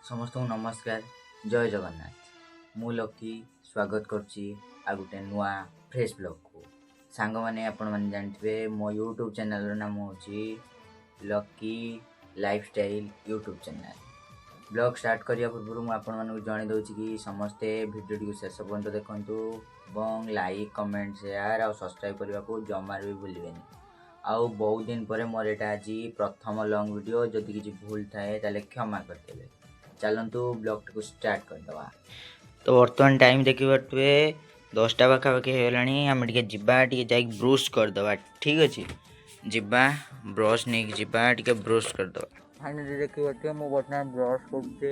ସମସ୍ତଙ୍କୁ ନମସ୍କାର, ଜୟ ଜଗନ୍ନାଥ। ମୁଁ ଲକି ସ୍ୱାଗତ କରୁଛି ଆଉ ଗୋଟେ ନୂଆ ଫ୍ରେଶ୍ ବ୍ଲଗ୍କୁ। ସାଙ୍ଗମାନେ, ଆପଣମାନେ ଜାଣିଥିବେ ମୋ ୟୁଟ୍ୟୁବ୍ ଚ୍ୟାନେଲ୍ର ନାମ ହେଉଛି lucky lifestyle YouTube channel. Blog start କରିବା ପୂର୍ବରୁ ମୁଁ ଆପଣମାନଙ୍କୁ ଜଣାଇ ଦେଉଛି କି ସମସ୍ତେ ଭିଡ଼ିଓଟିକୁ ଶେଷ ପର୍ଯ୍ୟନ୍ତ ଦେଖନ୍ତୁ ଏବଂ ଲାଇକ୍, କମେଣ୍ଟ, ସେୟାର ଆଉ ସବସ୍କ୍ରାଇବ୍ କରିବାକୁ ଜମାରୁ ବି ଭୁଲିବେନି। ଆଉ ବହୁତ ଦିନ ପରେ ମୋର ଏଇଟା ଆଜି ପ୍ରଥମ ଲଙ୍ଗ୍ ଭିଡ଼ିଓ। ଯଦି କିଛି ଭୁଲ ଥାଏ ତାହେଲେ କ୍ଷମା କରିଦେବେ। ଚାଲନ୍ତୁ ବ୍ଲଗ୍ଟିକୁ ଷ୍ଟାର୍ଟ କରିଦେବା। ତ ବର୍ତ୍ତମାନ ଟାଇମ୍ ଦେଖିପାରୁଥିବେ, 10ଟା ପାଖାପାଖି ହେଇଗଲାଣି। ଆମେ ଟିକେ ଯିବା, ଟିକେ ଯାଇକି ବ୍ରଶ୍ କରିଦେବା। ଠିକ୍ ଅଛି, ଯିବା, ବ୍ରଶ୍ ନେଇକି ଯିବା, ଟିକେ ବ୍ରଶ୍ କରିଦେବା। ଫାଇନାଲି ଦେଖିପାରୁଥିବେ ମୁଁ ବର୍ତ୍ତମାନ ବ୍ରଶ୍ କରୁଛି।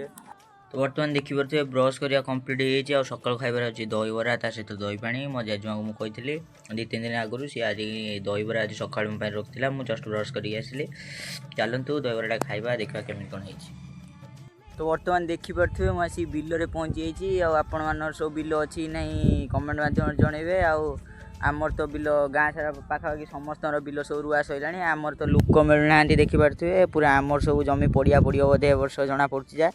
ତ ବର୍ତ୍ତମାନ ଦେଖିପାରୁଥିବେ ବ୍ରଶ୍ କରିବା କମ୍ପ୍ଲିଟ୍ ହେଇଯାଇଛି। ଆଉ ସକାଳୁ ଖାଇବାର ଅଛି ଦହିବରା, ତା ସହିତ ଦହି ପାଣି। ମୋ ଜେଜେମାକୁ ମୁଁ କହିଥିଲି 2-3 ଦିନ ଆଗରୁ, ସିଏ ଆଜି ଦହିବରା ଆଜି ସକାଳୁ ମୋ ପାଇଁ ରଖିଥିଲା। ମୁଁ ଜଷ୍ଟ ବ୍ରଶ୍ କରିକି ଆସିଲି। ଚାଲନ୍ତୁ ଦହିବରାଟା ଖାଇବା, ଦେଖିବା କେମିତି କ'ଣ ହେଇଛି। ତ ବର୍ତ୍ତମାନ ଦେଖିପାରୁଥିବେ ମୁଁ ଆସି ବିଲରେ ପହଞ୍ଚି ଯାଇଛି। ଆଉ ଆପଣମାନଙ୍କର ସବୁ ବିଲ ଅଛି ନାହିଁ, କମେଣ୍ଟ ମାଧ୍ୟମରେ ଜଣାଇବେ। ଆଉ ଆମର ତ ବିଲ ଗାଁ ସାରା ପାଖାପାଖି ସମସ୍ତଙ୍କର ବିଲ ସବୁ ରୁଆ ସରିଲାଣି। ଆମର ତ ଲୋକ ମିଳୁନାହାନ୍ତି। ଦେଖିପାରୁଥିବେ ପୁରା ଆମର ସବୁ ଜମି ପଡ଼ିଆ ପଡ଼ିବ ବୋଧେ ଏ ବର୍ଷ ଜଣାପଡ଼ୁଛି। ଯା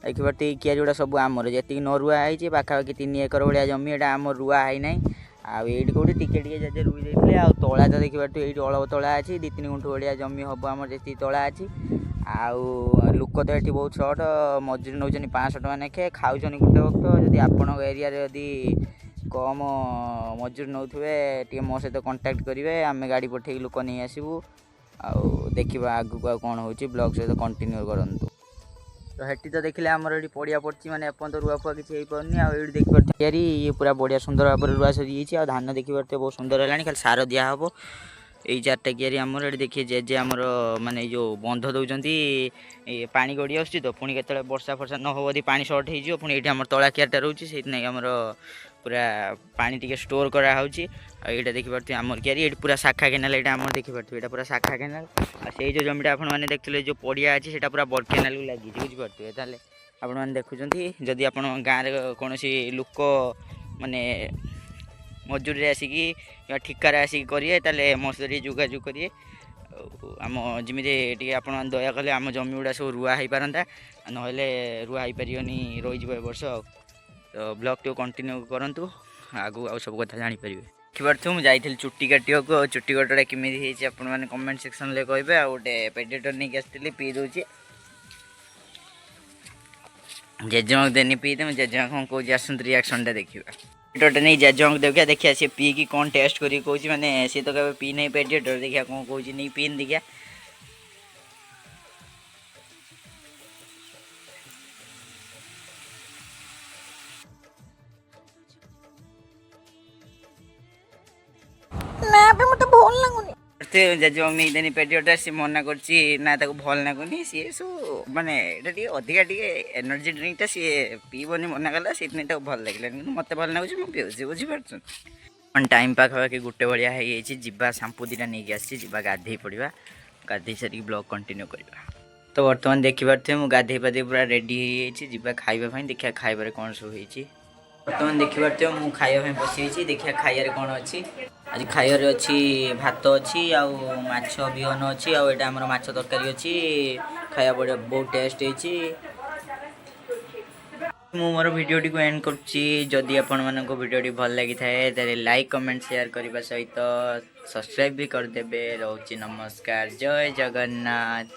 ଦେଖିପାରୁଥିବେ ଏଇ କିଆରି ଗୁଡ଼ା ସବୁ ଆମର, ଯେତିକି ନ ରୁଆ ହେଇଛି ପାଖାପାଖି 3 ଏକର ଭଳିଆ ଜମି ଏଇଟା ଆମର ରୁଆ ହେଇନାହିଁ। ଆଉ ଏଇଠି କେଉଁଠି ଟିକେ ଟିକେ ଜେଜେ ରୁଇ ଦେଇଥିଲେ। ଆଉ ତଳା ତ ଦେଖିପାରୁଥିବେ ଏଇଠି ଅଳପ ତଳା ଅଛି, 2-3 ଗୁଣ୍ଠ ଭଳିଆ ଜମି ହେବ ଆମର ଯେତିକି ତଳା ଅଛି। ଆଉ ଲୋକ ତ ଏଠି ବହୁତ ସର୍ଟ, ମଜୁରୀ ନେଉଛନ୍ତି 500 ଟଙ୍କା ଲେଖେ, ଖାଉଛନ୍ତି ଗୋଟେ ବକ୍ତ। ଯଦି ଆପଣଙ୍କ ଏରିଆରେ ଯଦି କମ୍ ମଜୁରୀ ନେଉଥିବେ ଟିକେ ମୋ ସହିତ କଣ୍ଟାକ୍ଟ କରିବେ, ଆମେ ଗାଡ଼ି ପଠେଇକି ଲୋକ ନେଇ ଆସିବୁ। ଆଉ ଦେଖିବା ଆଗକୁ ଆଉ କ'ଣ ହେଉଛି, ବ୍ଲଗ୍ ସହିତ କଣ୍ଟିନ୍ୟୁ କରନ୍ତୁ। ତ ସେଠି ତ ଦେଖିଲେ ଆମର ଏଠି ପଡ଼ିଆ ପଡ଼ିଛି, ମାନେ ଏପର୍ଯ୍ୟନ୍ତ ରୁଆ ଫୁଆ କିଛି ହେଇପାରୁନି। ଆଉ ଏଇଠି ଦେଖିପାରୁଥିବେ ତିଆରି ଇଏ ପୁରା ବଢ଼ିଆ ସୁନ୍ଦର ଭାବରେ ରୁଆ ସରିଯାଇଛି। ଆଉ ଧାନ ଦେଖିପାରୁଥିବେ ବହୁତ ସୁନ୍ଦର ହେଲାଣି, ଖାଲି ସାର ଦିଆହେବ। ଏଇ 4ଟା କିଆରି ଆମର। ଏଠି ଦେଖିବେ ଜେଜେ ଆମର ମାନେ ଏଇ ଯେଉଁ ବନ୍ଧ ଦେଉଛନ୍ତି, ଏ ପାଣି ଗଡ଼ି ଆସୁଛି ତ ପୁଣି କେତେବେଳେ ବର୍ଷା ଫର୍ଷା ନ ହେବ ଯଦି ପାଣି ସର୍ଟ ହେଇଯିବ। ପୁଣି ଏଇଠି ଆମର ତଳା କିଆରିଟା ରହୁଛି, ସେଇଥିପାଇଁ ଆମର ପୁରା ପାଣି ଟିକେ ଷ୍ଟୋର୍ କରାହେଉଛି। ଆଉ ଏଇଟା ଦେଖିପାରୁଥିବେ ଆମର କିଆରି, ଏଇଠି ପୁରା ଶାଖା କେନାଲ, ଏଇଟା ଆମର ଦେଖିପାରୁଥିବେ ଏଇଟା ପୁରା ଶାଖା କେନାଲ। ଆଉ ସେଇ ଯେଉଁ ଜମିଟା ଆପଣମାନେ ଦେଖୁଥିଲେ ଯେଉଁ ପଡ଼ିଆ ଅଛି ସେଇଟା ପୁରା ବଡ଼ କେନାଲକୁ ଲାଗିଛି, ବୁଝିପାରୁଥିବେ। ତାହେଲେ ଆପଣମାନେ ଦେଖୁଛନ୍ତି, ଯଦି ଆପଣ ଗାଁରେ କୌଣସି ଲୋକ ମାନେ ମଜୁରୀରେ ଆସିକି କିମ୍ବା ଠିକାରେ ଆସିକି କରିବେ ତାହେଲେ ମୋ ସହିତ ଟିକେ ଯୋଗାଯୋଗ କରିବେ। ଆଉ ଆମ ଯେମିତି ଟିକେ ଆପଣ ଦୟା କଲେ ଆମ ଜମି ଗୁଡ଼ା ସବୁ ରୁଆ ହେଇପାରନ୍ତା, ନହେଲେ ରୁଆ ହେଇପାରିବନି, ରହିଯିବ ଏ ବର୍ଷ। ଆଉ ତ ବ୍ଲଗ୍ଟିକୁ କଣ୍ଟିନ୍ୟୁ କରନ୍ତୁ, ଆଗକୁ ଆଉ ସବୁ କଥା ଜାଣିପାରିବେ। ଦେଖିପାରୁଥିବେ ମୁଁ ଯାଇଥିଲି ଚୁଟି କାଟିବାକୁ, ଆଉ ଚୁଟି କଟାଟା କେମିତି ହେଇଛି ଆପଣମାନେ କମେଣ୍ଟ ସେକ୍ସନ୍ରେ କହିବେ। ଆଉ ଗୋଟେ ପେଡ଼ିଏଟର୍ ନେଇକି ଆସିଥିଲି, ପିଇ ଦେଉଛି। ଜେଜେମାକୁ ଦେନି ପିଇତେ, ମୁଁ ଜେଜେମା କ'ଣ କହୁଛି ଆସନ୍ତୁ ରିଆକ୍ସନ୍ଟା ଦେଖିବା। ପେଡ଼ିଏଟର୍ଟା ନେଇ ଜେଜେମାକୁ ଦେଖିବା, ଦେଖିବା ସିଏ ପିଇକି କ'ଣ ଟେଷ୍ଟ କରିକି କହୁଛି। ମାନେ ସିଏ ତ କେବେ ପିଇ ନାହିଁ ପେଡ଼ିଏଟର୍, ଦେଖିବା କ'ଣ କହୁଛି। ନେଇ ପିଇନି ଦେଖିବା। ନା ବେ, ମତେ ଭଲ ଲାଗୁନି। ଜେଜେମାକୁ ନେଇ ଦେନି ପେଡ଼ିଏଟର୍, ସିଏ ମନା କରୁଛି ନା ତାକୁ ଭଲ ଲାଗୁନି। ସିଏ ସବୁ ମାନେ ଏଇଟା ଟିକେ ଅଧିକା ଟିକେ ଏନର୍ଜି ଡ୍ରିଙ୍କଟା, ସିଏ ପିଇବନି ମନା କଲା, ସେଇଥିପାଇଁ ତାକୁ ଭଲ ଲାଗିଲାନି। କିନ୍ତୁ ମୋତେ ଭଲ ଲାଗୁଛି, ମୁଁ ପିଉଛି, ବୁଝିପାରୁଛନ୍ତି। ଟାଇମ୍ ପାଖାପାଖି ଗୋଟେ ଭଳିଆ ହେଇଯାଇଛି। ଯିବା, ସାମ୍ପୁ 2ଟା ନେଇକି ଆସିଛି, ଯିବା ଗାଧେଇ ପଡ଼ିବା, ଗାଧେଇ ସାରିକି ବ୍ଲଗ୍ କଣ୍ଟିନ୍ୟୁ କରିବା। ତ ବର୍ତ୍ତମାନ ଦେଖିପାରୁଥିବେ ମୁଁ ଗାଧେଇ ପାଧେଇ ପୁରା ରେଡ଼ି ହେଇଯାଇଛି। ଯିବା ଖାଇବା ପାଇଁ, ଦେଖିବା ଖାଇବାରେ କ'ଣ ସବୁ ହେଇଛି। ବର୍ତ୍ତମାନ ଦେଖିପାରୁଥିବେ ମୁଁ ଖାଇବା ପାଇଁ ବସିଯାଇଛି, ଦେଖିବା ଖାଇବାରେ କ'ଣ ଅଛି। ଆଜି ଖାଇବାରେ ଅଛି ଭାତ ଅଛି, ଆଉ ମାଛ ବିହନ ଅଛି, ଆଉ ଏଇଟା ଆମର ମାଛ ତରକାରୀ ଅଛି। ଖାଇବା ବଢ଼ିଆ, ବହୁତ ଟେଷ୍ଟ ହେଇଛି। ମୁଁ ମୋର ଭିଡ଼ିଓଟିକୁ ଏଣ୍ଡ କରୁଛି। ଯଦି ଆପଣମାନଙ୍କୁ ଭିଡ଼ିଓଟି ଭଲ ଲାଗିଥାଏ ତାହେଲେ ଲାଇକ୍, କମେଣ୍ଟ, ସେୟାର କରିବା ସହିତ ସବସ୍କ୍ରାଇବ୍ ବି କରିଦେବେ। ରହୁଛି, ନମସ୍କାର, ଜୟ ଜଗନ୍ନାଥ।